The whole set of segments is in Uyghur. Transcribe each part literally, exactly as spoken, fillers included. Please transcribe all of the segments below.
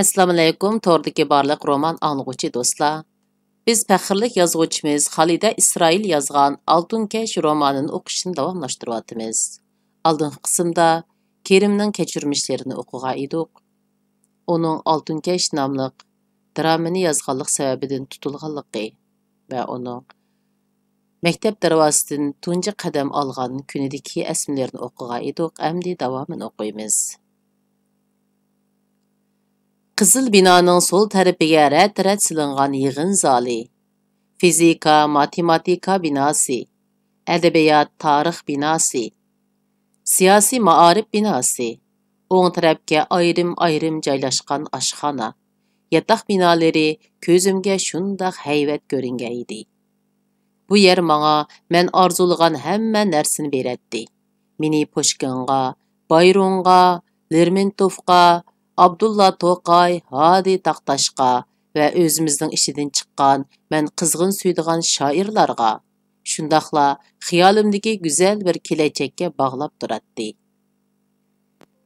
ئەسسالامۇئەلەيكۇم، توردىكى بارلىق رومان ئاڭلىغۇچى دوستلار. بىز پەخىرلىك يازغۇچىمىز خالىدە ئىسرائىل يازغان ئالتۇن كەش رومانىنى ئوقۇشنى داۋاملاشتۇرۇۋاتىمىز. ئالدىنقى قىسىمدا كېرىمنىڭ كەچۈرمىشلىرىنى ئوقۇغان ئىدۇق. ئۇنىڭ ئالتۇن كەش ناملىق درامىنى يازغانلىق سەۋەبىدىن تۇتۇلغانلىقى ۋە ئۇنىڭ مەكتەپ دەرۋازىسىدىن تۇنجى قەدەم ئالغان كۈنىدىكى ئەسلىمىلىرىنى ئوقۇغان ئىدۇق، ئەمدى داۋامىنى ئوقۇيمىز. قىزىل بىنانىڭ سول تەرىپىگە رەت-رەت سېلىنغان يىغىن زالى، فىزىكا، ماتېماتىكا بىناسى، ئەدەبىيات، تارىخ بىناسى، سىياسىي مائارىپ بىناسى، ئوڭ تەرەپكە ئايرىم-ئايرىم جايلاشقان ئاشخانا، ياتاق بىنالىرى كۆزۈمگە شۇنداق ھەيۋەت كۆرۈنگەن ئىدى. بۇ يەر ماڭا مەن ئارزۇلىغان ھەممە نەرسىنى بېرەتتى. مېنى پۇشكىنغا، بايرونغا، لېرمونتوفقا، ئابدۇللا توقاي، ھادى تاقتاشقا ۋە ئۆزىمىزنىڭ ئىچىدىن چىققان مەن قىزغىن سۆيىدىغان شائىرلارغا، شۇنداقلا خىيالىمدىكى گۈزەل بىر كېلەچەككە باغلاپ تۇراتتى.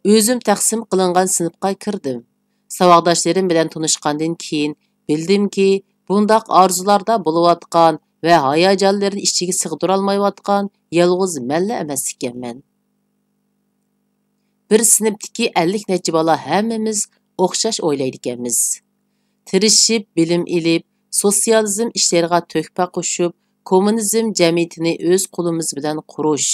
ئۆزۈم تەقسىم قىلىنغان سىنىپقا كىردىم. ساۋاقداشلىرىم بىلەن تونۇشقاندىن كېيىن بىلدىمكى، بۇنداق ئارزۇلاردا بولۇۋاتقان ۋە ھاياجانلىرىنى ئىچىگە سىغدۇرالمايۋاتقان يالغۇز مەنلا ئەمەس ئىكەنمەن. بىر سىنىپتىكى ئەللىك نەچچە بالا ھەممىمىز ئوخشاش ئويلايدىكەنمىز. تىرىشىپ بىلىم ئېلىپ، سوتسىيالىزم ئىشلىرىغا تۆھپە قوشۇپ، كوممۇنىزم جەمئىيىتىنى ئۆز قولىمىز بىلەن قۇرۇش،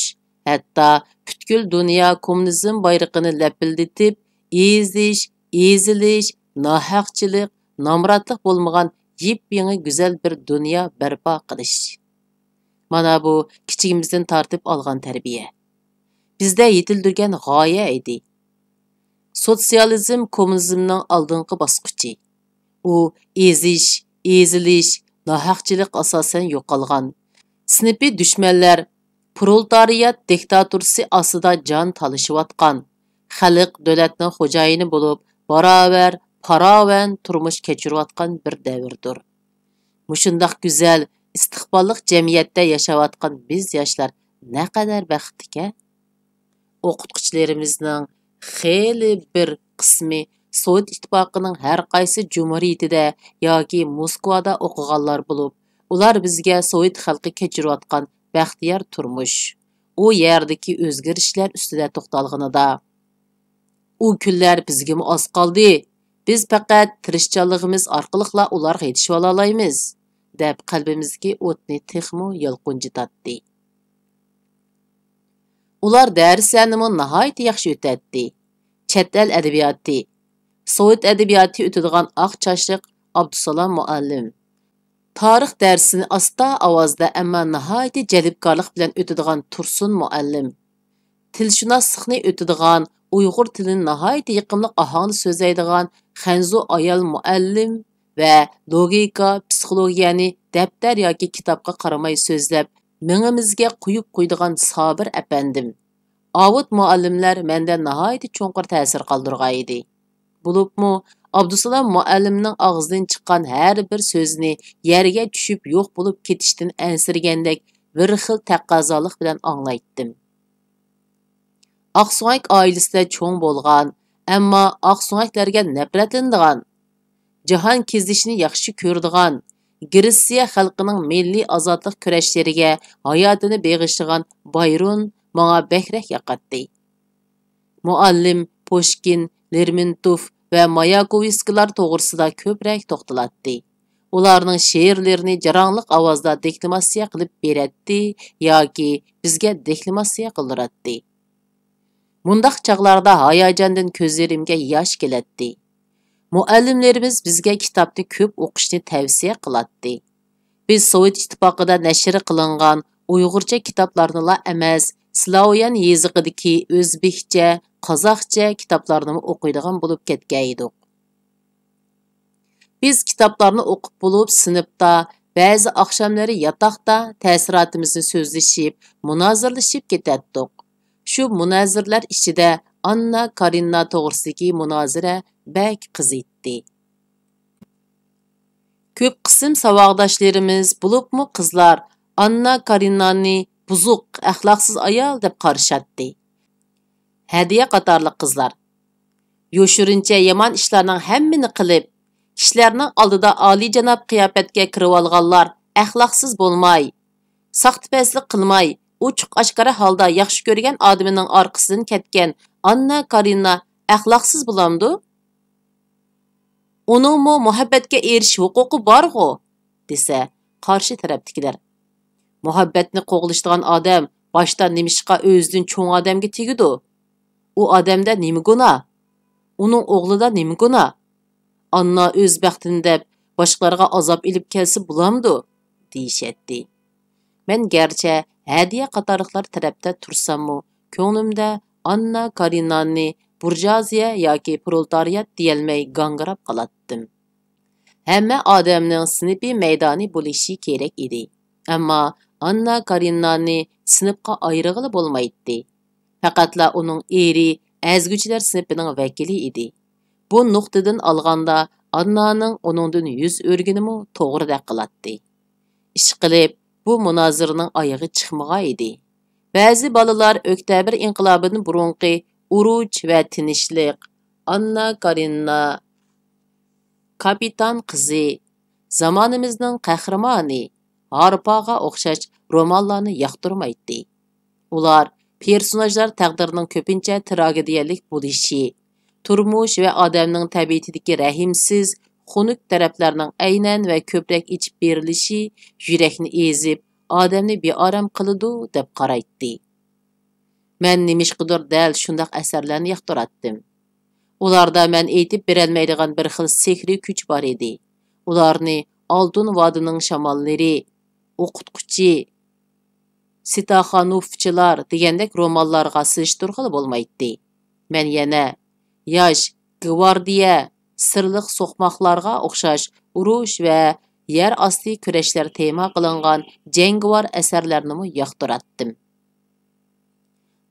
ھەتتا پۈتكۈل دۇنيا كوممۇنىزم بايرىقىنى لەپىلدىتىپ، ئېزىش، ئېزىلىش، ناھەقچىلىق، نامراتلىق بولمىغان يېپيېڭى گۈزەل بىر دۇنيا بەرپا قىلىش. مانا بۇ كىچىكىمىزدىن تارتىپ ئالغان تەربىيە. بىزدە يېتىلدۈرگەن غايە ئىدى. سوتسىيالىزم كوممۇنىزمنىڭ ئالدىنقى باسقۇچى. ئۇ ئېزىش، ئېزىلىش، ناھەقچىلىق ئاساسەن يوقالغان. سىنىپىي دۈشمەنلەر پرولېتارىيات دىكتاتورىسى ئاستىدا جان تالىشىۋاتقان، خەلق دۆلەتنىڭ خوجايىنى بولۇپ، باراۋەر، پاراۋان تۇرمۇش كەچۈرۈۋاتقان بىر دەۋردۇر. مۇشۇنداق گۈزەل، ئىستىقباللىق جەمئىيەتتە ياشاۋاتقان بىز ياشلار نەقەدەر بەختلىككەن! ئوقۇتقۇچىلىرىمىزنىڭ خېلى بىر قىسمى سوۋېت ئىتتىپاقىنىڭ ھەر قايسى جۇمھۇرىيىتىدە ياكى موسكۋادا ئوقۇغانلار بولۇپ، ئۇلار بىزگە سوۋېت خەلقى كەچۈرۈۋاتقان بەختىيار تۇرمۇش، ئۇ يەردىكى ئۆزگىرىشلەر ئۈستىدە توختالغىنىدا، ئۇ كۈنلەر بىزگىمۇ ئاز قالدى، بىز پەقەت تىرىشچانلىقىمىز ئارقىلىقلا ئۇلارغا يېتىشىۋالالايمىز، دەپ قەلبىمىزدىكى ئوتنى تېخىمۇ يالقۇنجىتاتتى. ئۇلار دەرسلەرنىمۇ ناھايىتى ياخشى ئۆتەتتى. چەت ئەل ئەدەبىياتى، سوۋېت ئەدەبىياتى ئۆتىدىغان ئاق چاچلىق ئابدۇسالام مۇئەللىم، تارىخ دەرسىنى ئاستا ئاۋازدا، ئەمما ناھايىتى جەلپكارلىق بىلەن ئۆتىدىغان تۇرسۇن مۇئەللىم، تىلشۇناسلىقنى ئۆتىدىغان، ئۇيغۇر تىلىنى ناھايىتى يېقىملىق ئاھاڭدا سۆزلەيدىغان خەنزۇ ئايال مۇئەللىم ۋە لوگىكا، پسىخولوگىيەنى دەپتەر ياكى كىتابقا قارىماي سۆزلەپ، مېڭىمىزگە قۇيۇپ قويىدىغان سابىر ئەپەندىم، ئاۋۇت مۇئەللىملەر مەندە ناھايىتى چوڭقۇر تەسىر قالدۇرغان ئىدى. بولۇپمۇ ئابدۇسالام مۇئەللىمنىڭ ئاغزىدىن چىققان ھەر بىر سۆزىنى يەرگە چۈشۈپ يوق بولۇپ كېتىشتىن ئەنسىرىگەندەك بىر خىل تەقەززالىق بىلەن ئاڭلايتتىم. ئاقسۆڭەك ئائىلىسىدە چوڭ بولغان، ئەمما ئاقسۆڭەكلەرگە نەپرەتلىنىدىغان، جاھان كېزىشنى ياخشى كۆرىدىغان، گرېتسىيە خەلقىنىڭ مىللىي ئازادلىق كۈرەشلىرىگە ھاياتىنى بېغىشلىغان بايرون ماڭا بەكرەك ياقاتتى. مۇئەللىم پۇشكىن، لېرمونتوف ۋە ماياكوۋسكىيلار توغرىسىدا كۆپرەك توختىلاتتى. ئۇلارنىڭ شېئىرلىرىنى جاراڭلىق ئاۋازدا دېكلاماتسىيە قىلىپ بېرەتتى ياكى بىزگە دېكلاماتسىيە قىلدۇراتتى. مۇنداق چاغلاردا ھاياجاندىن كۆزلىرىمگە ياش كېلەتتى. مۇئەللىملىرىمىز بىزگە كىتابنى كۆپ ئوقۇشنى تەۋسىيە قىلاتتى. بىز سوۋېت ئىتتىپاقىدا نەشر قىلىنغان ئۇيغۇرچە كىتابلارنىلا ئەمەس، سلاۋيان يېزىقىدىكى ئۆزبېكچە، قازاقچە كىتابلارنىمۇ ئوقۇيدىغان بولۇپ كەتكەن ئىدۇق. بىز كىتابلارنى ئوقۇپ بولۇپ، سىنىپتا، بەزى ئاخشاملىرى ياتاقتا تەسىراتىمىزنى سۆزلىشىپ، مۇنازىرىلىشىپ كېتەتتۇق. شۇ مۇنازىرىلەر ئىچىدە ئاننا كارېنىنا توغرىسىدىكى مۇنازىرە بەك قىزىيتتى. كۆپ قىسىم ساۋاقداشلىرىمىز، بولۇپمۇ قىزلار، ئاننا كارېنىنانى بۇزۇق، ئەخلاقسىز ئايال دەپ قارىشاتتى. ھەدىيە قاتارلىق قىزلار، يوشۇرۇنچە يامان ئىشلارنىڭ ھەممىنى قىلىپ، كىشىلەرنىڭ ئالدىدا ئالىيجاناب قىياپەتكە كىرىۋالغانلار ئەخلاقسىز بولماي، ساختىپەزلىك قىلماي، ئوچۇق-ئاشكارا ھالدا ياخشى كۆرگەن ئادىمىنىڭ ئارقىسىدىن كەتكەن ئاننا كارېنىنا ئەخلاقسىز بولامدۇ؟ ئۇنىڭمۇ مۇھەببەتكە ئېرىشىش ھوقۇقى بارغۇ، دېسە، قارشى تەرەپتىكىلەر، مۇھەببەتنى قوغلىشىدىغان ئادەم باشتا نېمىشقا ئۆزىدىن چوڭ ئادەمگە تېگىدۇ؟ ئۇ ئادەمدە نېمە گۇناھ؟ ئۇنىڭ ئوغلىدا نېمە گۇناھ؟ ئاننا ئۆز بەختىنى دەپ، باشقىلارغا ئازاب ئېلىپ كەلسە بولامدۇ؟ دېيىشەتتى. مەن گەرچە ھەدىيە قاتارلىقلار تەرەپتە تۇرساممۇ، كۆڭلۈمدە ئاننا كارېنىنانى بۇرژۇئازىيە ياكى پرولېتارىيات دېيەلمەي گاڭگىراپ قالاتتىم. ھەممە ئادەمنىڭ سىنىپىي مەيدانى بولۇشى كېرەك ئىدى. ئەمما ئاننا كارېنىنانى سىنىپقا ئايرىغىلى بولمايتتى. پەقەتلا ئۇنىڭ ئېرى ئەزگۈچىلەر سىنىپىنىڭ ۋەكىلى ئىدى. بۇ نۇقتىدىن ئالغاندا، ئاننانىڭ ئۇنىڭدىن يۈز ئۆرۈگىنىمۇ توغرىدەك قىلاتتى. ئىشقىلىپ، بۇ مۇنازىرىنىڭ ئايىغى چىقمىغان ئىدى. بەزى بالىلار ئۆكتەبىر ئىنقىلابىدىن بۇرۇنقى ئۇرۇش ۋە تىنچلىق، ئاننا كارېنىنا، كاپىتان قىزى، زامانىمىزنىڭ قەھرىمانى، ھارپاغا ئوخشاش رومانلارنى ياقتۇرمايتتى. ئۇلار پېرسوناژلار تەقدىرىنىڭ كۆپىنچە تراگېدىيەلىك بولۇشى، تۇرمۇش ۋە ئادەمنىڭ تەبىئىتىدىكى رەھىمسىز، خۇنۈك تەرەپلەرنىڭ ئەينەن ۋە كۆپرەك ئېچىپ بېرىلىشى يۈرەكنى ئېزىپ، ئادەمنى بىئارام قىلىدۇ، دەپ قارايتتى. مەن نېمىشقىدۇر دەل شۇنداق ئەسەرلەرنى ياقتۇراتتىم. ئۇلاردا مەن ئېيتىپ بېرەلمەيدىغان بىر خىل سېھرىي كۈچ بار ئىدى. ئۇلارنى ئالتۇن ۋادىنىڭ شاماللىرى، ئوقۇتقۇچى، ستاخانوفچىلار دېگەندەك رومانلارغا سېلىشتۇرغىلى بولمايتتى. مەن يەنە ياش گۋاردىيە، سىرلىق سوقماقلارغا ئوخشاش ئۇرۇش ۋە يەر ئاستى كۈرەشلەر تېما قىلىنغان جەڭگىۋار ئەسەرلەرنىمۇ ياقتۇراتتىم.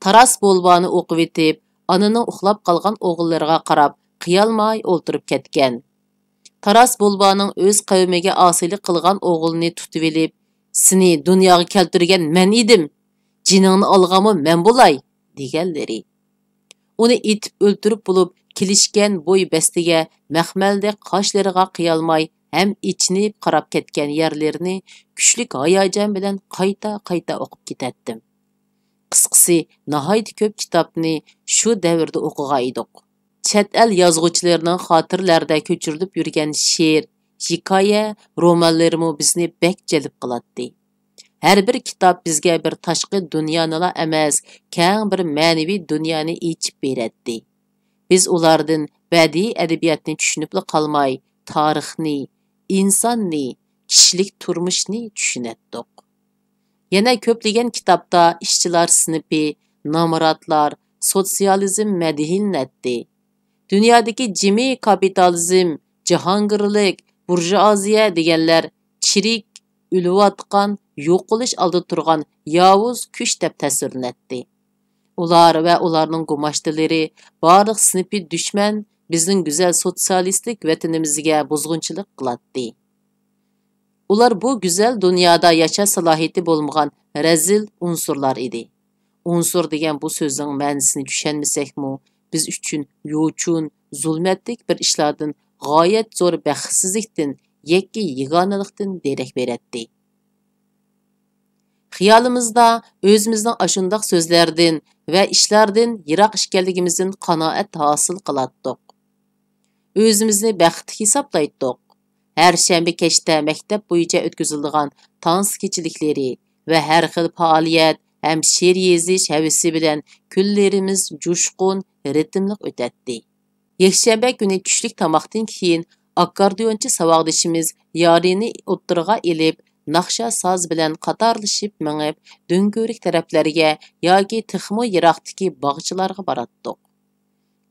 تاراس بولبانى ئوقۇۋېتىپ، ئانىنىڭ ئۇخلاپ قالغان ئوغۇللىرىغا قاراپ قىيالماي ئولتۇرۇپ كەتكەن. تاراس بولبانىڭ ئۆز قەۋمىگە ئاسىيلىق قىلغان ئوغلىنى تۇتۇۋېلىپ، «سېنى دۇنياغا كەلتۈرگەن مەن ئىدىم، جېنىڭنى ئالغانمۇ مەن بولاي» دېگەنلىرى. ئۇنى ئېتىپ ئۆلتۈرۈپ بولۇپ، كېلىشكەن بوي بەستىگە مەخمەلدەك قاشلىرىغا قىيالماي ھەم ئېچىنىپ قاراپ كەتكەن يەرلىرىنى كۈچلۈك ھاياجان بىلەن قايتا-قايتا ئوقۇپ كېتەتتىم. قىسقىسى، ناھايىتى كۆپ كىتابنى شۇ دەۋردە ئوقۇغان ئىدۇق. چەت ئەل يازغۇچىلىرىنىڭ خاتىرىلەردە كۆچۈرۈلۈپ يۈرگەن شېئىر، ھېكايە، رومانلىرىمۇ بىزنى بەك جەلپ قىلاتتى. ھەر بىر كىتاب بىزگە بىر تاشقى دۇنيانىلا ئەمەس، كەڭ بىر مەنىۋى دۇنيانى ئېچىپ بېرەتتى. بىز ئۇلاردىن بەدىئىي ئەدەبىياتنى چۈشىنىپلا قالماي، تارىخنى، ئىنساننى، كىشىلىك تۇرمۇشنى چۈشىنەتتۇق. يەنە كۆپلىگەن كىتابتا ئىشچىلار سىنىپى، نامراتلار، سوتسىيالىزم مەدھىيلىنەتتى. دۇنيادىكى جىمى كاپىتالىزم، جاھانگىرلىك، بۇرژۇئازىيە دېگەنلەر چىرىك، ئۆلۈۋاتقان، يوقىلىش ئالدىدا تۇرغان ياۋۇز كۈچ دەپ تەسۋىرلىنەتتى. ئۇلار ۋە ئۇلارنىڭ گۇماشتىلىرى بارلىق سىنىپىي دۈشمەن بىزنىڭ گۈزەل سوتسىيالىستىك ۋەتىنىمىزگە بۇزغۇنچىلىق قىلاتتى. ئۇلار بۇ گۈزەل دۇنيادا ياشاش سالاھىيىتى بولمىغان رەزىل ئۇنسۇرلار ئىدى. ئۇنسۇر دېگەن بۇ سۆزنىڭ مەنىسىنى چۈشەنمىسەكمۇ، بىز ئۈچۈن يوچۇن، زۇلمەتلىك بىر ئىشلاردىن، غايەت زور بەختسىزلىكتىن، يەككە يېگانىلىقتىن دېرەك بېرەتتى. خىيالىمىزدا ئۆزىمىزنىڭ ئاشۇنداق سۆزلەردىن ۋە ئىشلاردىن يىراق ئىكەنلىكىمىزدىن قانائەت ھاسىل قىلاتتۇق. ئۆزىمىزنى بەختلىك ھېسابلايتتۇق. ھەر شەنبە كەچتە مەكتەپ بويىچە ئۆتكۈزۈلىدىغان تانسا كېچىلىكلىرى ۋە ھەر خىل پائالىيەت ھەم شېئىر يېزىش ھەۋىسى بىلەن كۈنلىرىمىز جۇشقۇن، رىتىملىق ئۆتەتتى. يەكشەنبە كۈنى چۈشلۈك تاماقتىن كېيىن ئاككوردىيونچى ساۋاقدىشىمىز يارىنى ئوتتۇرىغا ئېلىپ، ناخشا ساز بىلەن قاتارلىشىپ مېڭىپ، دۆڭكۆۋرۈك تەرەپلەرگە ياكى تېخىمۇ يىراقتىكى باغچىلارغا باراتتۇق.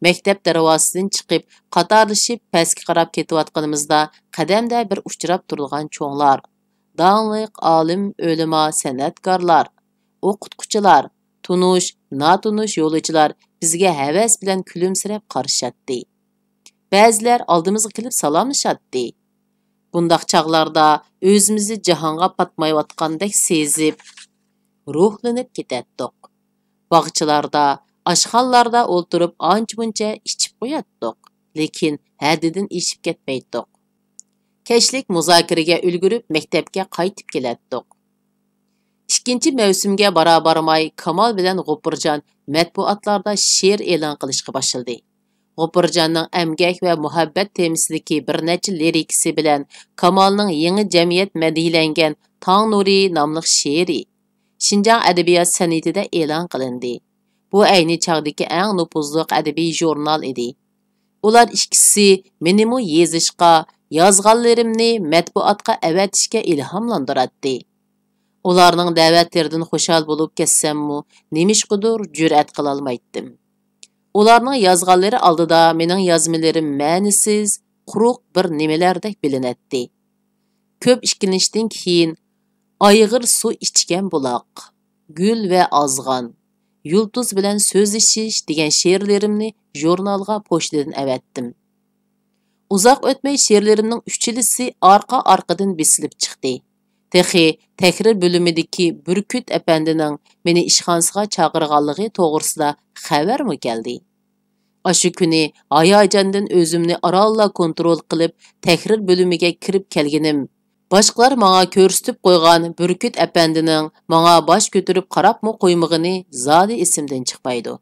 مەكتەپ دەرۋازىسىدىن چىقىپ، قاتارلىشىپ پەسكە قاراپ كېتىۋاتقىنىمىزدا، قەدەمدە بىر ئۇچراپ تۇرىدىغان چوڭلار، داڭلىق ئالىم، ئۆلىما، سەنئەتكارلار، ئوقۇتقۇچىلار، تونۇش، ناتونۇش يولۇچىلار بىزگە ھەۋەس بىلەن كۈلۈمسىرەپ قارىشاتتى. بەزىلەر ئالدىمىزغا كېلىپ سالاملىشاتتى. بۇنداق چاغلاردا ئۆزىمىزنى جاھانغا پاتمايۋاتقاندەك سېزىپ، روھلىنىپ كېتەتتۇق. باغچىلاردا ئاشخانىلاردا ئولتۇرۇپ ئانچە-مۇنچە ئىچىپ قوياتتۇق، لېكىن ھەددىدىن ئېشىپ كەتمەيتتۇق. كەچلىك مۇزاكىرىگە ئۈلگۈرۈپ، مەكتەپكە قايتىپ كېلەتتۇق. ئىككىنچى مەۋسۇمگە بارا-بارماي، كامال بىلەن غوپۇرجان مەتبۇئاتلاردا شېئىر ئېلان قىلىشقا باشلىدى. غوپۇرجاننىڭ ئەمگەك ۋە مۇھەببەت تېمىسىدىكى بىر نەچچە لىرىكىسى بىلەن كامالنىڭ يېڭى جەمئىيەت مەدھىيلەنگەن تاڭ نۇرى ناملىق شېئىرى شىنجاڭ ئەدەبىيات سەنئىتىدە ئېلان قىلىندى. بۇ ئەينى چاغدىكى ئەڭ نوپۇزلۇق ئەدەبىي ژۇرنال ئىدى. ئۇلار ئىككىسى مېنىمۇ يېزىشقا، يازغانلىرىمنى مەتبۇئاتقا ئەۋەتىشكە ئىلھاملاندۇراتتى. ئۇلارنىڭ دەۋەتلىرىدىن خۇشال بولۇپ كەتسەممۇ، نېمىشقىدۇر جۈرئەت قىلالمايتتىم. ئۇلارنىڭ يازغانلىرى ئالدىدا مېنىڭ يازمىلىرىم مەنىسىز، قۇرۇق بىر نېمىلەردەك بىلىنەتتى. كۆپ ئىككىلىنىشتىن كېيىن، «ئايغىر سۇ ئىچكەن بۇلاق، گۈل ۋە ئازغان، يۇلتۇز بىلەن سۆزلىشىش» دېگەن شېئىرلىرىمنى ژۇرنالغا پوچتىدىن ئەۋەتتىم. ئۇزاق ئۆتمەي شېئىرلىرىمنىڭ ئۈچىلىسى ئارقا-ئارقىدىن بېسىلىپ چىقتى. تېخى تەھرىر بۆلۈمىدىكى بۈركۈت ئەپەندىنىڭ مېنى ئىشخانىسىغا چاقىرغانلىقى توغرىسىدا خەۋەرمۇ كەلدى. ئاشۇ كۈنى ھاياجاندىن ئۆزۈمنى ئارانلا كونترول قىلىپ، تەھرىر بۆلۈمىگە كىرىپ كەلگىنىم، باشقىلار ماڭا كۆرسىتىپ قويغان بۈركۈت ئەپەندىنىڭ ماڭا باش كۆتۈرۈپ قاراپمۇ قويمىغىنى زادى ئېسىمدىن چىقمايدۇ.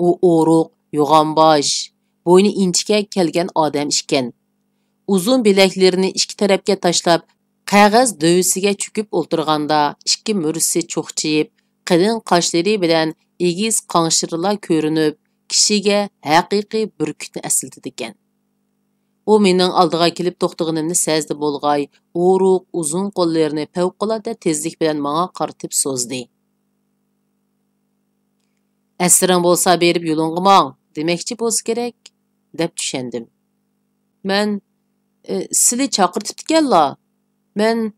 ئۇ ئورۇق، يوغان باش، بوينى ئىنچىكە كەلگەن ئادەم ئىكەن. ئۇزۇن بىلەكلىرىنى ئىككى تەرەپكە تاشلاپ، قەغەز دۆۋىسىگە چۆكۈپ ئولتۇرغاندا، ئىككى مۈرىسى چوقچىيىپ، قېلىن قاشلىرى بىلەن ئېگىز قاڭشىرىلا كۆرۈنۈپ، كىشىگە ھەقىقىي بۈركۈتنى ئەسلىتىدىكەن. ئۇ مېنىڭ ئالدىغا كېلىپ توختىغىنىمنى سەزدى بولغاي، ئورۇق، ئۇزۇن قوللىرىنى پەۋقۇلئاددە تېزلىك بىلەن ماڭا قارىتىپ سوزدى. «ئەسىرىڭ بولسا بېرىپ يولۇڭغا ماڭ» دېمەكچى بولسا كېرەك، دەپ چۈشەندىم. مەن، «ئى، سىلى چاقىرتىپتىكەنلا، مەن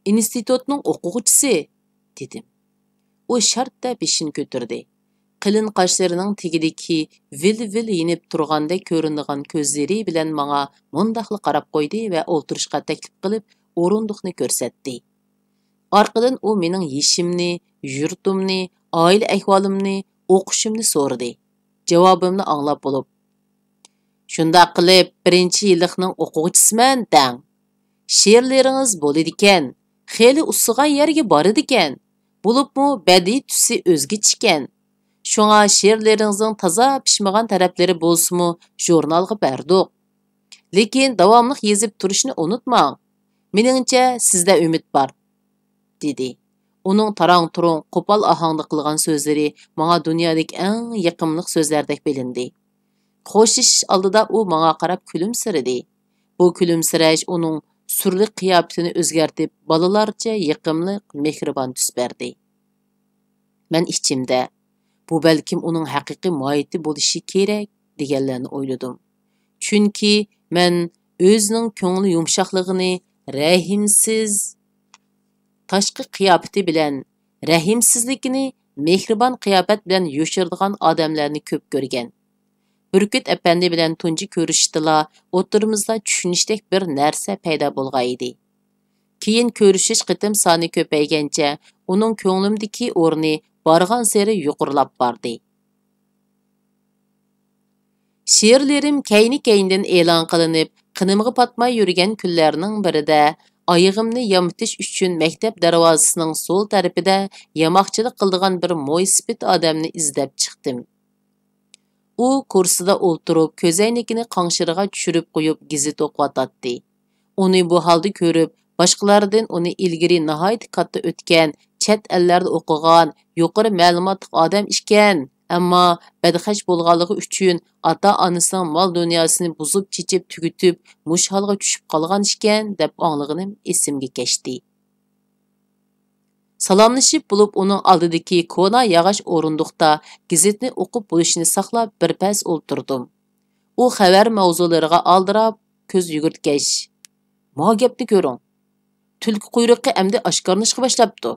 ئىنستىتۇتنىڭ ئوقۇغۇچىسى» دېدىم. ئۇ شارتتە بېشىنى كۆتۈردى. قېلىن قاشلىرىنىڭ تېگىدىكى ۋىل-ۋىل يېنىپ تۇرغاندەك كۆرۈنىدىغان كۆزلىرى بىلەن ماڭا مۇنداقلا قاراپ قويدى ۋە ئولتۇرۇشقا تەكلىپ قىلىپ، ئورۇندۇقنى كۆرسەتتى. ئارقىدىن ئۇ مېنىڭ يېشىمنى، يۇرتۇمنى، ئائىلە ئەھۋالىمنى، ئوقۇشۇمنى سورىدى. جاۋابىمنى ئاڭلاپ بولۇپ، «شۇنداق قىلىپ، بىرىنچى يىللىقنىڭ ئوقۇغۇچىسىمەن دەڭ. شېئىرلىرىڭىز بولىدىكەن، خېلى ئۇسسىغان يەرگە بارىدىكەن، بولۇپمۇ بەدىئىي تۈسى ئۆزگىچىكەن. شۇڭا شېئىرلىرىڭىزنىڭ تازا پىشمىغان تەرەپلىرى بولسىمۇ، ژۇرنالغا بەردۇق. لېكىن داۋاملىق يېزىپ تۇرۇشنى ئۇنتۇماڭ. مېنىڭچە، سىزدە ئۈمىد بار» دېدى. ئۇنىڭ تاراڭ-تۇرۇڭ، قوپال ئاھاڭدا قىلغان سۆزلىرى ماڭا دۇنيادىكى ئەڭ يېقىملىق سۆزلەردەك بىلىندى. خوشلىشىش ئالدىدا ئۇ ماڭا قاراپ كۈلۈمسىرىدى. بۇ كۈلۈمسىرەش ئۇنىڭ سۈرلۈك قىياپىتىنى ئۆزگەرتىپ، بالىلارچە يېقىملىق، مېھرىبان تۈس بەردى. مەن ئىچىمدە، «بۇ بەلكىم ئۇنىڭ ھەقىقىي ماھىيىتى بولۇشى كېرەك» دېگەنلەرنى ئويلىدىم. چۈنكى مەن ئۆزىنىڭ كۆڭلى يۇمشاقلىقىنى رەھىمسىز تاشقى قىياپىتى بىلەن، رەھىمسىزلىكىنى مېھرىبان قىياپەت بىلەن يوشۇرىدىغان ئادەملەرنى كۆپ كۆرگەن. بۈركۈت ئەپەندى بىلەن تۇنجى كۆرۈشۈشتىلا ئوتتۇرىمىزدا چۈشىنىشتەك بىر نەرسە پەيدا بولغانىدى. كېيىن كۆرۈشۈش قېتىم سانى كۆپەيگەنچە، ئۇنىڭ كۆڭلۈمدىكى ئورنى بارغانسېرى يۇقىرىلاپ باردى. شېئىرلىرىم كەينى-كەينىدىن ئېلان قىلىنىپ، قېنىمغا پاتماي يۈرگەن كۈنلەرنىڭ بىرىدە، ئايىغىمنى يامىتىش ئۈچۈن مەكتەپ دەرۋازىسىنىڭ سول تەرىپىدە ياماقچىلىق قىلىدىغان بىر مويسىپىت ئادەمنى ئىزدەپ چىقتىم. ئۇ كۇرسىدا ئولتۇرۇپ، كۆزەينىكىنى قاڭشىرىغا چۈشۈرۈپ قويۇپ، گېزىت ئوقۇۋاتاتتى. ئۇنى بۇ ھالدا كۆرۈپ، باشقىلاردىن ئۇنى ئىلگىرى ناھايىتى كاتتا ئۆتكەن، چەت ئەللەردە ئوقۇغان، يۇقىرى مەلۇماتلىق ئادەم ئىكەن، ئەمما بەدخەج بولغانلىقى ئۈچۈن ئاتا-ئانىسىنىڭ مال-دۇنياسىنى بۇزۇپ-چېچىپ تۈگىتىپ، مۇشۇ ھالغا چۈشۈپ قالغان ئىكەن، دەپ ئاڭلىغىنىم ئېسىمگە كەچتى. سالاملىشىپ بولۇپ، ئۇنىڭ ئالدىدىكى كونا ياغاچ ئورۇندۇقتا گېزىتنى ئوقۇپ بولۇشىنى ساقلاپ، بىر پەس ئولتۇردۇم. ئۇ خەۋەر ماۋزۇلىرىغا ئالدىراپ كۆز يۈگۈرتكەچ، «ما گەپنى كۆرۈڭ! تۈلكە قۇيرۇقى ئەمدى ئاشكارىلىنىشقا باشلاپتۇ.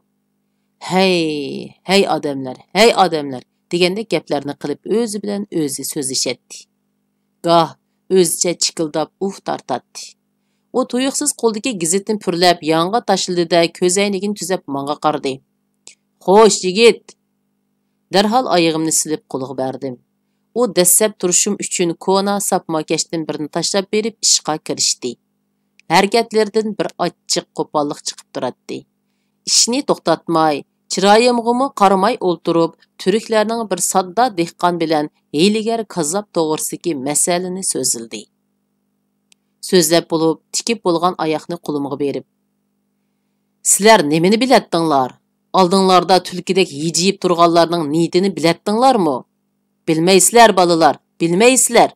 ھەي، ھەي ئادەملەر، ھەي ئادەملەر!» دېگەندەك گەپلەرنى قىلىپ، ئۆزى بىلەن ئۆزى سۆزلىشەتتى. گاھ ئۆزىچە چىكىلداپ ئۇھ تارتاتتى. ئۇ تۇيۇقسىز قولىدىكى گېزىتنى پۈرلەپ يانغا تاشلىدى-دە، كۆزەينىكىنى تۈزەپ ماڭا قارىدى. «خوش، يىگىت!» دەرھال ئايىغىمنى سېلىپ قولىغا بەردىم. ئۇ دەسسەپ تۇرۇشۇم ئۈچۈن كونا ساپما كەشتىن بىرنى تاشلاپ بېرىپ ئىشقا كىرىشتى. ھەرىكەتلىرىدىن بىر ئاچچىق قوپاللىق چىقىپ تۇراتتى. ئىشنى توختاتماي، چىرايىمغىمۇ قارىماي ئولتۇرۇپ، تۈركلەرنىڭ بىر ساددا دېھقان بىلەن ھىيلىگەر كاززاپ توغرىسىدىكى مەسىلىنى سۆزلىدى. سۆزلەپ بولۇپ، تىكىپ بولغان ئاياغنى قولۇمغا بېرىپ، سىلەر نېمىنى بىلەتتىڭلار؟ ئالدىڭلاردا تۈلكىدەك ھىجىيىپ تۇرغانلارنىڭ نىيىتىنى بىلەتتىڭلارمۇ؟ بىلمەيسىلەر، بالىلار، بىلمەيسىلەر.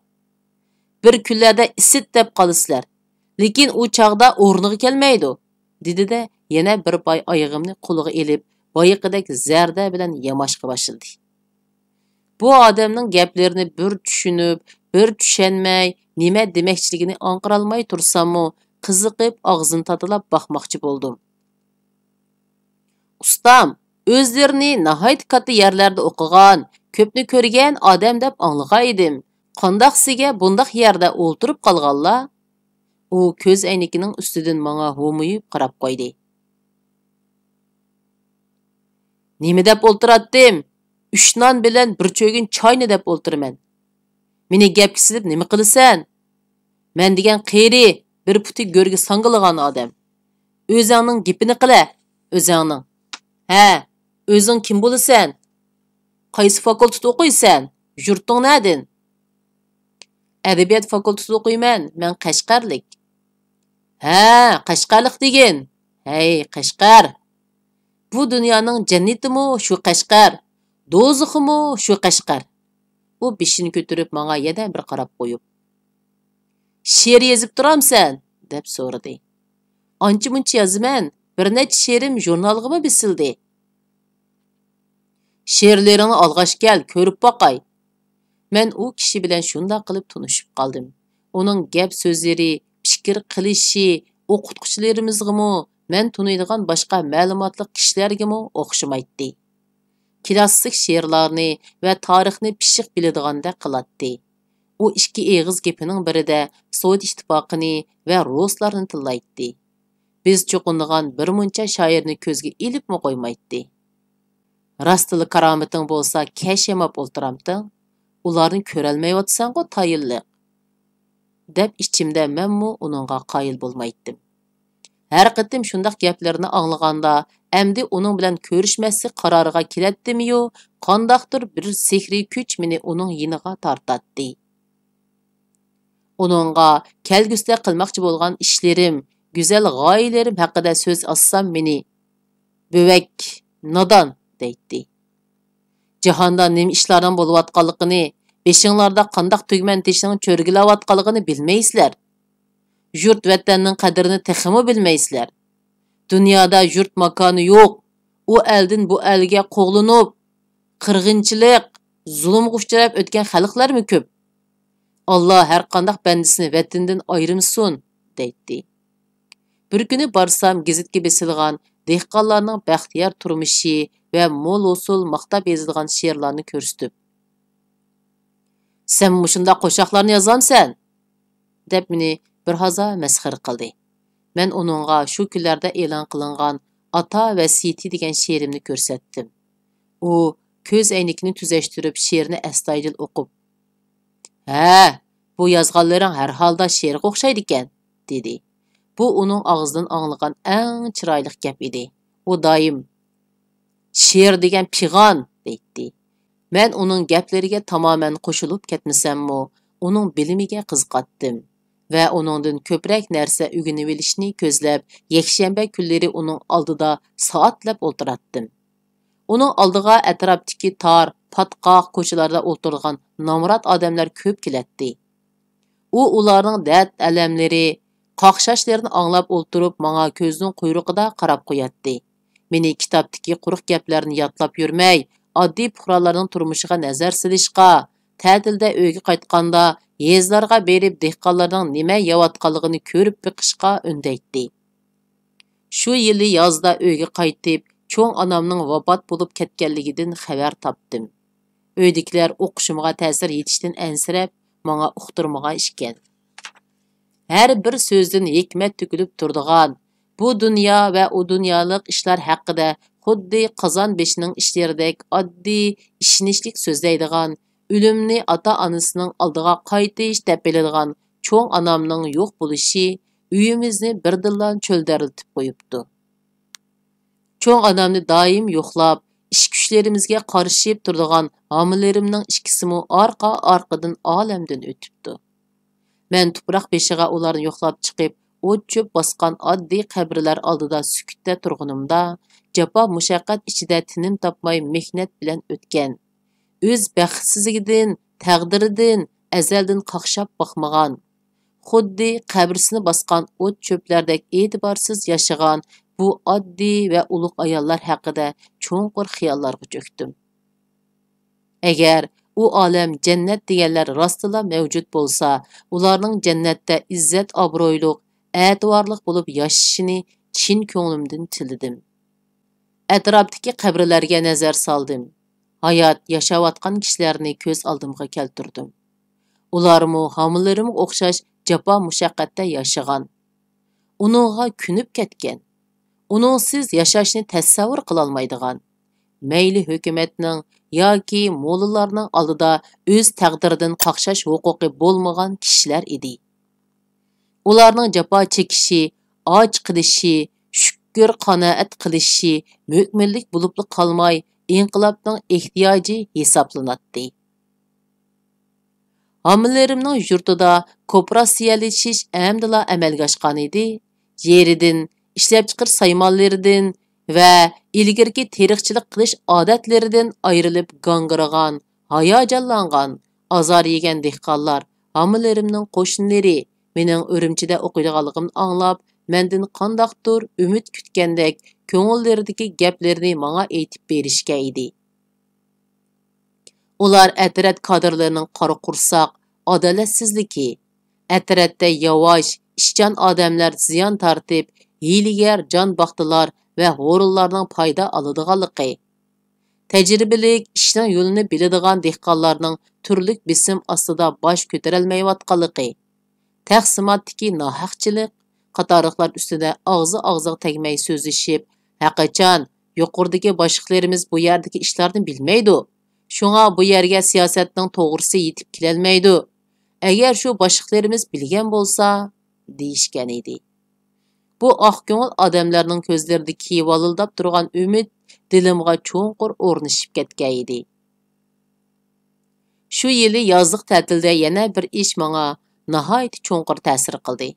بىر كۈنلەردە ئىسىت دەپ قالىسىلەر. لېكىن ئۇ چاغدا ئورنىغا كەلمەيدۇ، دېدى-دە، يەنە بىر پاي ئايىغىمنى قولىغا ئېلىپ، بايىقىدەك زەردە بىلەن ياماشقا باشلىدى. بۇ ئادەمنىڭ گەپلىرىنى بىر چۈشىنىپ، بىر چۈشەنمەي، نېمە دېمەكچىلىكىنى ئاڭقىرالماي تۇرساممۇ، قىزىقىپ ئاغزىنى تاتىلاپ باقماقچى بولدۇم. ئۇستام، ئۆزلىرىنى ناھايىتى كاتتا يەرلەردە ئوقۇغان، كۆپنى كۆرگەن ئادەم دەپ ئاڭلىغان ئىدىم. قانداقسىگە بۇنداق يەردە ئولتۇرۇپ قالغانلا؟ ئۇ كۆز ئەينىكىنىڭ ئۈستىدىن ماڭا ھومىيىپ قاراپ قويدى. نېمە دەپ ئولتۇراتتىم؟ ئۈچ نان بىلەن بىر چۆگۈن چاينى دەپ ئولتۇرىمەن. مېنى گەپكە سېلىپ نېمە قىلىسەن؟ مەن دېگەن قېرى، بىر پۇتى گۆرگە ساڭگىلىغان ئادەم. ئۆزەڭنىڭ گېپىنى قىلە، ئۆزەڭنىڭ. ھە، ئۆزۈڭ كىم بولىسەن؟ قايسى فاكۇلتېتتا ئوقۇيسەن؟ يۇرتۇڭ نەدىن؟ ئەدەبىيات فاكۇلتېتىدا ئوقۇيمەن، مەن قەشقەرلىك. ھە، قەشقەرلىك دېگىن. ھەي، قەشقەر! بۇ دۇنيانىڭ جەننىتىمۇ شۇ قەشقەر، دوزىخىمۇ شۇ قەشقەر. ئۇ بېشىنى كۆتۈرۈپ ماڭا يەنە بىر قاراپ قويۇپ، شېئىر يېزىپ تۇرامسەن؟ دەپ سورىدى. ئانچە-مۇنچە يازىمەن، بىر نەچچە شېئىرىم ژۇرنالغىمۇ بېسىلدى. شېئىرلىرىڭنى ئالغاچ كەل، كۆرۈپ باقاي. مەن ئۇ كىشى بىلەن شۇنداق قىلىپ تونۇشۇپ قالدىم. ئۇنىڭ گەپ سۆزلىرى، پىكىر قىلىشى ئوقۇتقۇچىلىرىمىزغىمۇ، مەن تونۇيدىغان باشقا مەلۇماتلىق كىشىلەرگىمۇ ئوخشىمايتتى. كلاسسىك شېئىرلارنى ۋە تارىخنى پىششىق بىلىدىغاندەك قىلاتتى. ئۇ ئىككى ئېغىز گېپىنىڭ بىرىدە سوۋېت ئىتتىپاقىنى ۋە رۇسلارنى تىللايتتى. بىز چوقۇنىدىغان بىر مۇنچە شائىرنى كۆزگە ئىلىپمۇ قويمايتتى. راستلا كارامىتىڭ بولسا كەش ياماپ ئولتۇرامتىڭ؟ ئۇلارنى كۆرەلمەيۋاتىسەنغۇ تايىنلىق. دەپ ئىچىمدە مەنمۇ ئۇنىڭغا قايىل بولمايتتىم. ھەر قېتىم شۇنداق گەپلىرىنى ئاڭلىغاندا، ئەمدى ئۇنىڭ بىلەن كۆرۈشمەسلىك قارارىغا كېلەتتىميۇ، قانداقتۇر بىر سېھرىي كۈچ مېنى ئۇنىڭ يېنىغا تارتاتتى. ئۇنىڭغا كەلگۈسىدە قىلماقچى بولغان ئىشلىرىم، گۈزەل غايىلىرىم ھەققىدە سۆز ئاچسام مېنى، بۆۋەك، نادان، دەيتتى. جاھاندا نېمە ئىشلارنىڭ بولۇۋاتقانلىقىنى، بېشىڭلاردا قانداق تۈگمەن تېشىنىڭ چۆرگىلەۋاتقانلىقىنى بىلمەيسىلەر. يۇرت ۋەتەننىڭ قەدرىنى تېخىمۇ بىلمەيسىلەر. دۇنيادا يۇرت ماكانى يوق، ئۇ ئەلدىن بۇ ئەلگە قوغلىنىپ، قىرغىنچىلىق، زۇلۇمغا ئۇچراپ ئۆتكەن خەلقلەرمۇ كۆپ. ئاللا ھەرقانداق بەندىسىنى ۋەتىنىدىن ئايرىمىسۇن، دەيتتى. بىر كۈنى بارسام، گېزىتكە بېسىلغان دېھقانلارنىڭ بەختىيار تۇرمۇشى ۋە مول ھوسۇل ماختاپ يېزىلغان شېئىرلارنى كۆرسىتىپ، سەن مۇشۇنداق قوشاقلارنى يازامسەن؟ دەپ مېنى بىر ھازا مەسخىرە قىلدى. مەن ئۇنىڭغا شۇ كۈنلەردە ئېلان قىلىنغان ئاتا ۋەسىيىتى دېگەن شېئىرىمنى كۆرسەتتىم. ئۇ كۆز ئەينىكىنى تۈزەشتۈرۈپ، شېئىرنى ئەستايىدىل ئوقۇپ، ھە، بۇ يازغانلىرىڭ ھەر ھالدا شېئىرغا ئوخشايدىكەن، دېدى. بۇ ئۇنىڭ ئاغزىدىن ئاڭلىغان ئەڭ چىرايلىق گەپ ئىدى. ئۇ دائىم، شېئىر دېگەن پىغان، دەيتتى. مەن ئۇنىڭ گەپلىرىگە تامامەن قوشۇلۇپ كەتمىسەممۇ، ئۇنىڭ بىلىمىگە قىزىقاتتىم ۋە ئۇنىڭدىن كۆپرەك نەرسە ئۆگىنىۋېلىشنى كۆزلەپ، يەكشەنبە كۈنلىرى ئۇنىڭ ئالدىدا سائەتلەپ ئولتۇراتتىم. ئۇنىڭ ئالدىغا ئەتراپتىكى تار، پاتقاق كوچىلاردا ئولتۇرىدىغان نامرات ئادەملەر كۆپ كېلەتتى. ئۇ ئۇلارنىڭ دەرد-ئەلەملىرى، قاقشاشلىرىنى ئاڭلاپ ئولتۇرۇپ، ماڭا كۆزىنىڭ قۇيرۇقىدا قاراپ قوياتتى. مېنى كىتابتىكى قۇرۇق گەپلەرنى يادلاپ يۈرمەي، ئاددىي پۇقرالارنىڭ تۇرمۇشىغا نەزەر سېلىشقا، تەتىلدە ئۆيگە قايتقاندا يېزىلارغا بېرىپ، دېھقانلارنىڭ نېمە يەۋاتقانلىقىنى كۆرۈپ بېقىشقا ئۈندەيتتى. شۇ يىلى يازدا ئۆيگە قايتىپ، چوڭ ئانامنىڭ ۋاپات بولۇپ كەتكەنلىكىدىن خەۋەر تاپتىم. ئۆيدىكىلەر ئوقۇشۇمغا تەسىر يېتىشتىن ئەنسىرەپ، ماڭا ئۇقتۇرمىغان ئىكەن. ھەر بىر سۆزدىن ھېكمەت تۆكۈلۈپ تۇرىدىغان، بۇ دۇنيا ۋە ئۇ دۇنيالىق ئىشلار ھەققىدە خۇددى قازان بېشىنىڭ ئىشلىرىدەك ئاددىي، ئىشىنىشلىك سۆزلەيدىغان، ئۆلۈمنى ئاتا-ئانىسىنىڭ ئالدىغا قايتىش دەپ بىلىدىغان چوڭ ئانامنىڭ يوق بولۇشى ئۆيىمىزنى بىردىنلا چۆلدەرلىتىپ قويۇپتۇ. چوڭ ئانامنى دائىم يوقلاپ، ئىش-كۈچلىرىمىزگە قارىشىپ تۇرىدىغان ھامىلىرىمنىڭ ئىككىسىمۇ ئارقا-ئارقىدىن ئالەمدىن ئۆتۈپتۇ. مەن تۇپراق بېشىغا ئۇلارنى يوقلاپ چىقىپ، ئوت-چۆپ باسقان ئاددىي قەبرىلەر ئالدىدا سۈكۈتتە تۇرغىنىمدا، جاپا-مۇشەققەت ئىچىدە تىنىم تاپماي مېھنەت بىلەن ئۆتكەن، ئۆز بەختسىزلىكىدىن، تەقدىرىدىن ئەزەلدىن قاقشاپ باقمىغان، خۇددى قەبرىسىنى باسقان ئوت-چۆپلەردەك ئېتىبارسىز ياشىغان بۇ ئاددىي ۋە ئۇلۇغ ئاياللار ھەققىدە چوڭقۇر خىياللارغا چۆكتۈم. ئەگەر ئۇ ئالەم جەننەت دېگەنلەر راستلا مەۋجۇت بولسا، ئۇلارنىڭ جەننەتتە ئىززەت-ئابرۇيلۇق، ئەتىۋارلىق بولۇپ ياشىشىنى چىن كۆڭلۈمدىن تىلىدىم. ئەتراپتىكى قەبرىلەرگە نەزەر سالدىم. ھايات ياشاۋاتقان كىشىلەرنى كۆز ئالدىمغا كەلتۈردۈم. ئۇلارمۇ ھامىلىرىمغا ئوخشاش جاپا-مۇشەققەتتە ياشىغان. ئۇنىڭغا كۆنۈپ كەتكەن. ئۇنىڭسىز ياشاشنى تەسەۋۋۇر قىلالمايدىغان. مەيلى ھۆكۈمەتنىڭ ياكى موللىلارنىڭ ئالدىدا ئۆز تەقدىرىدىن قاقشاش ھوقۇقى بولمىغان كىشىلەر ئىدى. ئۇلارنىڭ جاپا چېكىشى، ئاچ قېلىشى، شۈكۈر قانائەت قىلىشى مۆكمەنلىك بولۇپلا قالماي، ئىنقىلابنىڭ ئېھتىياجى ھېسابلىناتتى. ھامىلىرىمنىڭ يۇرتىدا كوپىراتسىيەلىشىش ئەمدىلا ئەمەلگە ئاشقانىدى. يېرىدىن، ئىشلەپچىقىرىش سايمانلىرىدىن ۋە ئىلگىرىكى تېرىقچىلىق قىلىش ئادەتلىرىدىن ئايرىلىپ گاڭگىرىغان، ھاياجانلانغان، ئازار يېگەن دېھقانلار، ھامىلىرىمنىڭ قوشنىلىرى مېنىڭ ئۈرۈمچىدە ئوقۇيدىغانلىقىمنى ئاڭلاپ، مەندىن قانداقتۇر ئۈمىد كۈتكەندەك كۆڭۈللىرىدىكى گەپلىرىنى ماڭا ئېيتىپ بېرىشكەن ئىدى. ئۇلار ئەترەت كادىرلىرىنىڭ قارا قورساق، ئادالەتسىزلىكى، ئەترەتتە ياۋاش، ئىشچان ئادەملەر زىيان تارتىپ، ھىيلىگەر جان باقتىلار ۋە ھورۇنلارنىڭ پايدا ئالىدىغانلىقى، تەجرىبىلىك، ئىشنىڭ يولىنى بىلىدىغان دېھقانلارنىڭ تۈرلۈك بېسىم ئاستىدا باش كۆتۈرەلمەيۋاتقانلىقى، تەقسىماتتىكى ناھەقچىلىق قاتارلىقلار ئۈستىدە ئاغزى ئاغزىغا تەگمەي سۆزلىشىپ، ھەرقاچان يۇقىرىدىكى باشلىقلىرىمىز بۇ يەردىكى ئىشلارنى بىلمەيدۇ، شۇڭا بۇ يەرگە سىياسەتنىڭ توغرىسى يېتىپ كېلەلمەيدۇ. ئەگەر شۇ باشلىقلىرىمىز بىلگەن بولسا، دېيىشكەن ئىدى. بۇ ئاق كۆڭۈل ئادەملەرنىڭ كۆزلىرىدىكى ۋالىلداپ تۇرغان ئۈمىد دىلىمغا چوڭقۇر ئورنىشىپ كەتكەن ئىدى. شۇ يىلى يازلىق تەتىلدە يەنە بىر ئىش ماڭا ناھايىتى چوڭقۇر تەسىر قىلدى.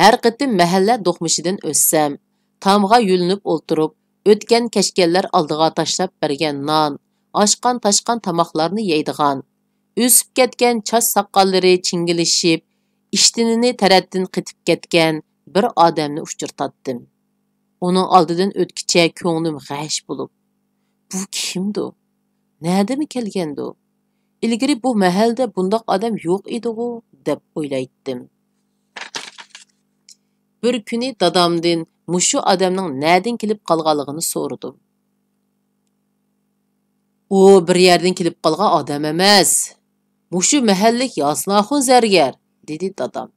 ھەر قېتىم مەھەللە دوقمۇشىدىن ئۆتسەم، تامغا يۆلىنىپ ئولتۇرۇپ، ئۆتكەن-كەچكەنلەر ئالدىغا تاشلاپ بەرگەن نان، ئاشقان-تاشقان تاماقلارنى يەيدىغان، ئۆسۈپ كەتكەن چاچ ساقاللىرى چىڭگىلىشىپ، ئىشتىنىنى تەرەتتىن قېتىپ كەتكەن بىر ئادەمنى ئۇچرىتاتتىم. ئۇنىڭ ئالدىدىن ئۆتكۈچە كۆڭلۈم غەش بولۇپ، «بۇ كىمدۇ؟ نەدىمۇ كەلگەندۇ؟ ئىلگىرى بۇ مەھەلدە بۇنداق ئادەم يوق ئىدىغۇ؟» دەپ ئويلايتتىم. بىر كۈنى دادامدىن مۇشۇ ئادەمنىڭ نەدىن كېلىپ قالغانلىقىنى سورىدىم. «ئۇ بىر يەردىن كېلىپ قالغان ئادەم ئەمەس. مۇشۇ مەھەللىك ياسىناخۇن زەرگەر»، دېدى دادام.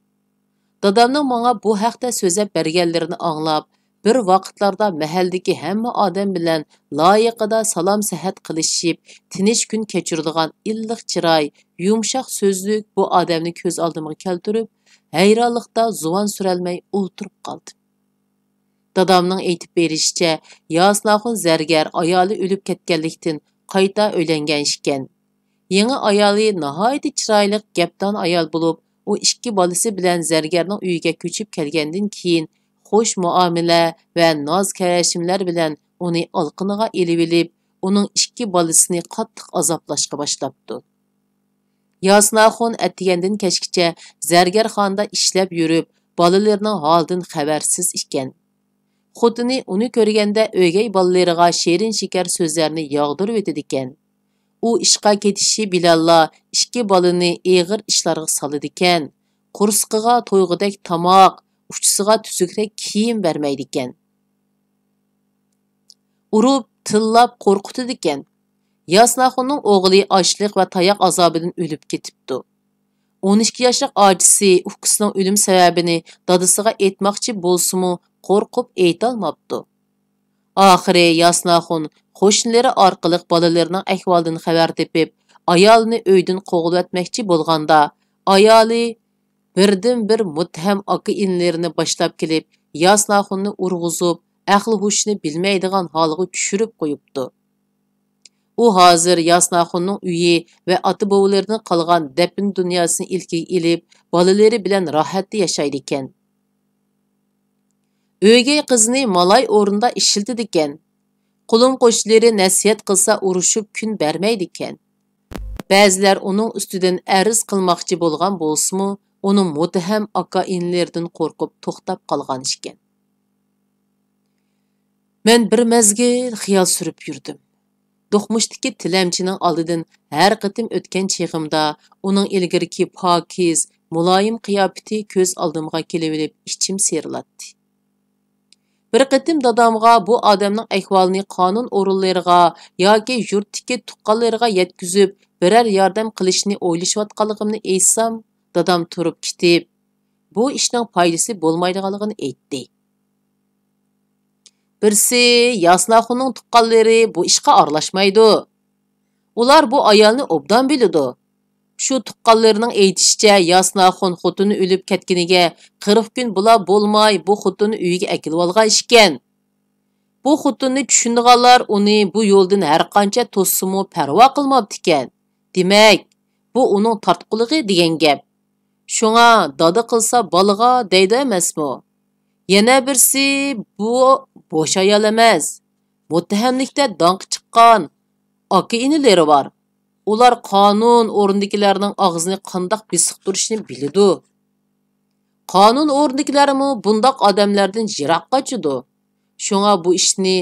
دادامنىڭ ماڭا بۇ ھەقتە سۆزلەپ بەرگەنلىرىنى ئاڭلاپ، بىر ۋاقىتلاردا مەھەللىدىكى ھەممە ئادەم بىلەن لايىقىدا سالام-سەھەت قىلىشىپ، تىنچ كۈن كەچۈرىدىغان ئىللىق چىراي، يۇمشاق سۆزلۈك بۇ ئادەمنى كۆز ئالدىمغا كەلتۈرۈپ، ھەيرانلىقتا زۇۋان سۈرەلمەي ئولتۇرۇپ قالدىم. دادامنىڭ ئېيتىپ بېرىشىچە، ياسىناخۇن زەرگەر ئايالى ئۆلۈپ كەتكەنلىكتىن قايتا ئۆيلەنگەن ئىكەن. يېڭى ئايالى ناھايىتى چىرايلىق، گەپدان ئايال بولۇپ، ئۇ ئىككى بالىسى بىلەن زەرگەرنىڭ ئۆيىگە كۆچۈپ كەلگەندىن كېيىن، خۇش مۇئامىلە ۋە ناز-كەرەشمىلەر بىلەن ئۇنى ئالىقىنىغا ئېلىۋېلىپ، ئۇنىڭ ئىككى بالىسىنى قاتتىق ئازابلاشقا باشلاپتۇ. ياسىناخۇن ئەتىگەندىن كەچكىچە زەرگەرخانىدا ئىشلەپ يۈرۈپ، بالىلىرىنىڭ ھالىدىن خەۋەرسىز ئىكەن. خوتۇنى ئۇنى كۆرگەندە ئۆگەي بالىلىرىغا شېرىن-شېكەر سۆزلەرنى ياغدۇرۇۋېتىدىكەن. ئۇ ئىشقا كېتىشى بىلەنلا ئىككى بالىنى ئېغىر ئىشلارغا سالىدىكەن. قورسىقىغا تويغۇدەك تاماق، ئۇچىسىغا تۈزۈكرەك كىيىم بەرمەيدىكەن. ئۇرۇپ، تىللاپ قورقۇتىدىكەن. ياسىناخۇننىڭ ئوغلى ئاچلىق ۋە تاياق ئازابىدىن ئۆلۈپ كېتىپتۇ. ئون ئىككى ياشلىق ئاچىسى ئۇكىسىنىڭ ئۆلۈم سەۋەبىنى دادىسىغا ئېيتماقچى بولسىمۇ، قورقۇپ ئېيتالماپتۇ. ئاخىرى ياسىناخۇن قوشنىلىرى ئارقىلىق بالىلىرىنىڭ ئەھۋالىدىن خەۋەر تېپىپ، ئايالىنى ئۆيدىن قوغلىۋەتمەكچى بولغاندا، ئايالى بىردىنبىر مۇتتەھەم ئاكا-ئىنىلىرىنى باشلاپ كېلىپ، ياسىناخۇننى ئۇرغۇزۇپ، ئەقلى-ھوشىنى بىلمەيدىغان ھالغا چۈشۈرۈپ قويۇپتۇ. ئۇ ھازىر ياسىناخۇننىڭ ئۆيى ۋە ئاتا-بوۋىلىرىدىن قالغان دەپنە دۇنياسىنى ئىلكىگە ئېلىپ، بالىلىرى بىلەن راھەتتە ياشايدىكەن. ئۆگەي قىزىنى مالاي ئورنىدا ئىشلىتىدىكەن. قولۇم-قوشنىلىرى نەسىھەت قىلسا ئۇرۇشۇپ كۈن بەرمەيدىكەن. بەزىلەر ئۇنىڭ ئۈستىدىن ئەرز قىلماقچى بولغان بولسىمۇ، ئۇنىڭ مۇتتەھەم ئاكا-ئىنىلىرىدىن قورقۇپ توختاپ قالغان ئىكەن. مەن بىر مەزگىل خىيال سۈرۈپ يۈردۈم. دوقمۇشتىكى تىلەمچىنىڭ ئالدىدىن ھەر قېتىم ئۆتكەن چېغىمدا، ئۇنىڭ ئىلگىرىكى پاكىز، مۇلايىم قىياپىتى كۆز ئالدىمغا كېلىۋېلىپ، ئىچىم سىيرىلاتتى. بىر قېتىم دادامغا بۇ ئادەمنىڭ ئەھۋالىنى قانۇن ئورۇنلىرىغا ياكى يۇرتتىكى تۇغقانلىرىغا يەتكۈزۈپ، بىرەر ياردەم قىلىشنى ئويلىشىۋاتقانلىقىمنى ئېيتسام، دادام تۇرۇپ كېتىپ، بۇ ئىشنىڭ پايدىسى بولمايدىغانلىقىنى ئېيتتى. بىرسى، ياسىناخۇننىڭ تۇغقانلىرى بۇ ئىشقا ئارىلاشمايدۇ. ئۇلار بۇ ئايالنى ئوبدان بىلىدۇ. شۇ تۇغقانلىرىنىڭ ئېيتىشىچە، ياسىناخۇن خوتۇنى ئۆلۈپ كەتكىنىگە قىرىق كۈن بولا بولماي، بۇ خوتۇننى ئۆيىگە ئەكېلىۋالغان ئىكەن. بۇ خوتۇننى چۈشىنىدىغانلار ئۇنى بۇ يولدىن ھەرقانچە توسسىمۇ پەرۋا قىلماپتىكەن. دېمەك، بۇ ئۇنىڭ تارتقۇلۇقى دېگەن گەپ. شۇڭا دادا قىلسا بالىغا دەيدۇ ئەمەسمۇ؟ يەنە بىرسى، بۇ بوش ئايال ئەمەس. مۇتتەھەملىكتە داڭقى چىققان ئاكا-ئىنىلىرى بار. ئۇلار قانۇن ئورنىدىكىلەرنىڭ ئاغزىنى قانداق بېسىقتۇرۇشنى بىلىدۇ. قانۇن ئورنىدىكىلەرمۇ بۇنداق ئادەملەردىن يىراق قاچىدۇ. شۇڭا بۇ ئىشنى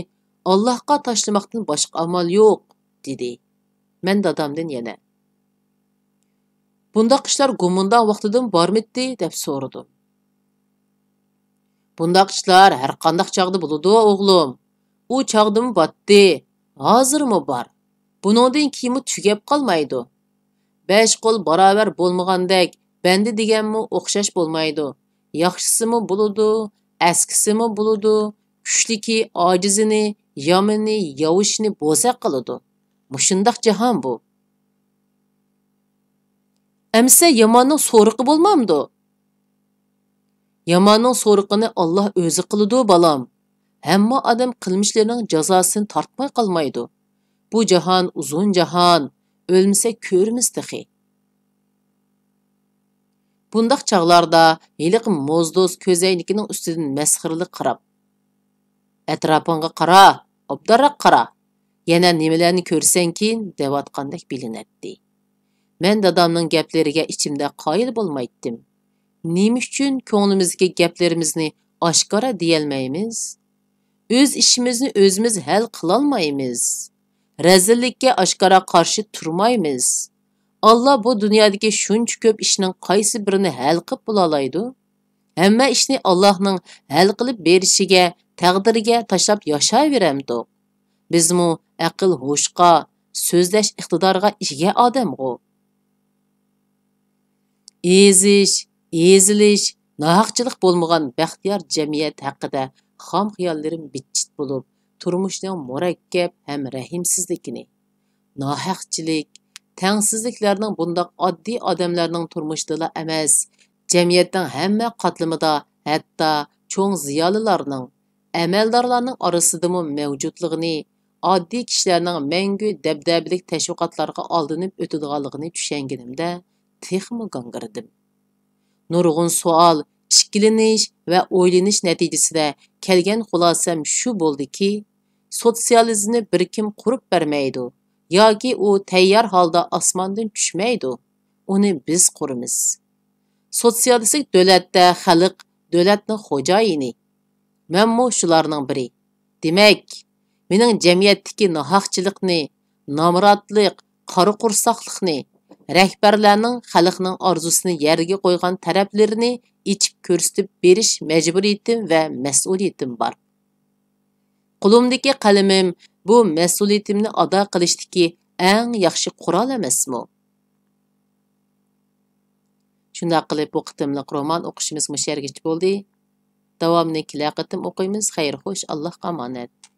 ئاللاھقا تاشلىماقتىن باشقا ئامال يوق، دېدى. مەن دادامدىن يەنە، بۇنداق ئىشلار گومىنداڭ ۋاقتىدىمۇ بارمىدى؟ دەپ سورىدىم. بۇنداق ئىشلار ھەرقانداق چاغدا بولىدۇ، ئوغلۇم. ئۇ چاغدىمۇ باتتى، ھازىرمۇ بار. بۇنىڭدىن كېيىنمۇ تۈگەپ قالمايدۇ. بەش قول باراۋەر بولمىغاندەك، بەندە دېگەنمۇ ئوخشاش بولمايدۇ. ياخشىسىمۇ بولىدۇ، ئەسكىسىمۇ بولىدۇ، كۈچلۈكى ئاجىزىنى، يامىنى ياۋۇشىنى بوزەك قىلىدۇ. مۇشۇنداق جاھان بۇ. ئەمىسە ياماننىڭ سورىقى بولمامدۇ؟ ياماننىڭ سورىقىنى ئاللا ئۆزى قىلىدۇ، بالام. ھەممە ئادەم قىلمىشلىرىنىڭ جازاسىنى تارتماي قالمايدۇ. بۇ جاھان ئۇزۇن جاھان، ئۆلمىسەك كۆرىمىز تېخى. بۇنداق چاغلاردا ھېلىقى موزدۇز كۆزەينىكىنىڭ ئۈستىدىن مەسخىرىلىك قاراپ، ئەتراپىڭغا قارا، ئوبدانراق قارا، يەنە نېمىلەرنى كۆرسەڭكىن دەۋاتقاندەك بىلىنەتتى. مەن دادامنىڭ گەپلىرىگە ئىچىمدە قايىل بولمايتتىم. نېمە ئۈچۈن كۆڭلىمىزدىكى گەپلىرىمىزنى ئاشكارا دېيەلمەيمىز؟ ئۆز ئىشىمىزنى ئۆزىمىز ھەل قىلالمايمىز. رەزىللىككە ئاشكارا قارشى تۇرمايمىز. ئاللا بۇ دۇنيادىكى شۇنچە كۆپ ئىشنىڭ قايسى بىرىنى ھەل قىلىپ بولالايدۇ؟ ھەممە ئىشنى ئاللاھنىڭ ھەل قىلىپ بېرىشىگە، تەقدىرىگە تاشلاپ ياشايۋېرەمدۇق؟ بىزمۇ ئەقىل-ھوشقا، سۆزلەش ئىقتىدارىغا ئىگە ئادەمغۇ. ئېزىش، ئېزىلىش، ناھەقچىلىق بولمىغان بەختىيار جەمئىيەت ھەققىدە خام خىياللىرىم بىتچىت بولۇپ، تۇرمۇشنىڭ مۇرەككەپ ھەم رەھىمسىزلىكىنى، ناھەقچىلىك، تەڭسىزلىكلەرنىڭ بۇنداق ئاددىي ئادەملەرنىڭ تۇرمۇشىدىلا ئەمەس، جەمئىيەتنىڭ ھەممە قاتلىمىدا، ھەتتا چوڭ زىيالىيلارنىڭ، ئەمەلدارلارنىڭ ئارىسىدىمۇ مەۋجۇتلۇقىنى، ئاددىي كىشىلەرنىڭ مەڭگۈ دەبدەبىلىك تەشۋىقاتلارغا ئالدىنىپ ئۆتىدىغانلىقىنى چۈشەنگىنىمدە تېخىمۇ گاڭگىرىدىم. نۇرغۇن سوئال، ئىككىلىنىش ۋە ئويلىنىش نەتىجىسىدە كەلگەن خۇلاسەم شۇ بولدىكى، سوتسىيالىزمنى بىر كىم قۇرۇپ بەرمەيدۇ ياكى ئۇ تەييار ھالدا ئاسماندىن چۈشمەيدۇ، ئۇنى بىز قۇرىمىز. سوتسىيالىستىك دۆلەتتە خەلق دۆلەتنىڭ خوجايىنى. مەنمۇ شۇلارنىڭ بىرى. دېمەك، مېنىڭ جەمئىيەتتىكى ناھەقچىلىقنى، نامراتلىق، قارا قورساقلىقنى، رەھبەرلەرنىڭ خەلقنىڭ ئارزۇسىنى يەرگە قويغان تەرەپلىرىنى ئېچىپ كۆرسىتىپ بېرىش مەجبۇرىيىتىم ۋە مەسئۇلىيىتىم بار. قولۇمدىكى قەلىمىم بۇ مەسئۇلىيىتىمنى ئادا قىلىشتىكى ئەڭ ياخشى قورال ئەمەسمۇ؟ شۇنداق قىلىپ، بۇ قېتىملىق رومان ئوقۇشىمىز مۇشۇ يەرگىچە بولدى. داۋامىنى كېلەر قېتىم ئوقۇيمىز. خەير، خوش، ئاللاھقا ئامانەت.